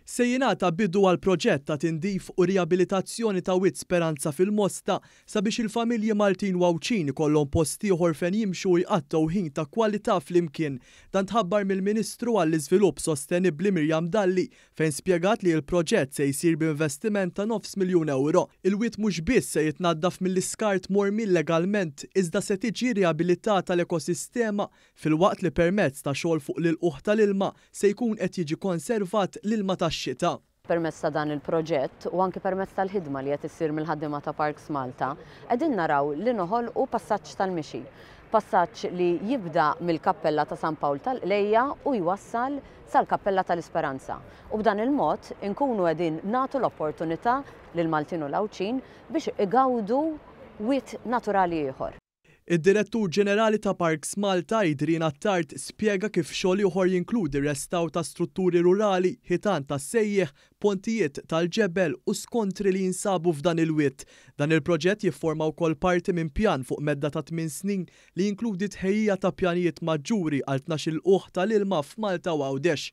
Se jingħata bidu għal proġett ta' tindif u riabilitazzjoni ta' Wied Speranza fil-Mosta sabiex il-familji Maltin u Għawdxin ikollhom post ieħor fejn jimxu u jqattgħu ħin ta' kwalità flimkien. Dan tħabbar mill-Ministru għall-Iżvilupp Sostenibbli Miriam Dalli fejn spjegat li l-proġett se jsir b'investiment ta' nofs miljun ewro. Il-wied mhux biss se jitnaddaf mill-iskart mormi illegalment iżda se tiġi riabilitata l-ekosistema filwaqt li permezz ta' xogħol fuq l-ilqugħ tal-ilma se jkun qed jiġi konservat l-ilma tax-xita. Permezz ta' dan il-proġett u anki permezz tal-ħidma li qed issir mill-ħaddiema ta' Parks Malta, qegħdin naraw li noħolqu passaġġ tal-mixi. Passaġġ li jibda mill-Kappella ta' San Pawl tal-Qlejja u jwassal sal-Kappella tal-Isperanza. U b'dan il-mod inkunu qegħdin nagħtu l-opportunità lill-Maltin u l-Għawdxin biex igawdu wied naturali ieħor. Id-Direttur Ġenerali ta' Parks Malta, Adrian Attard, spjega kif xogħol ieħor jinkludi restawr ta' strutturi rurali, ħitan tas-sejjieħ, pontijiet tal-ġebel u skontri li jinsabu f'dan il-wied. Dan il-proġett jifforma wkoll parti minn pjan fuq medda ta' 8 snin li jinkludi tħejjija ta' pjanijiet maġġuri għal 12 ilqugħ tal-ilma f'Malta u Għawdex.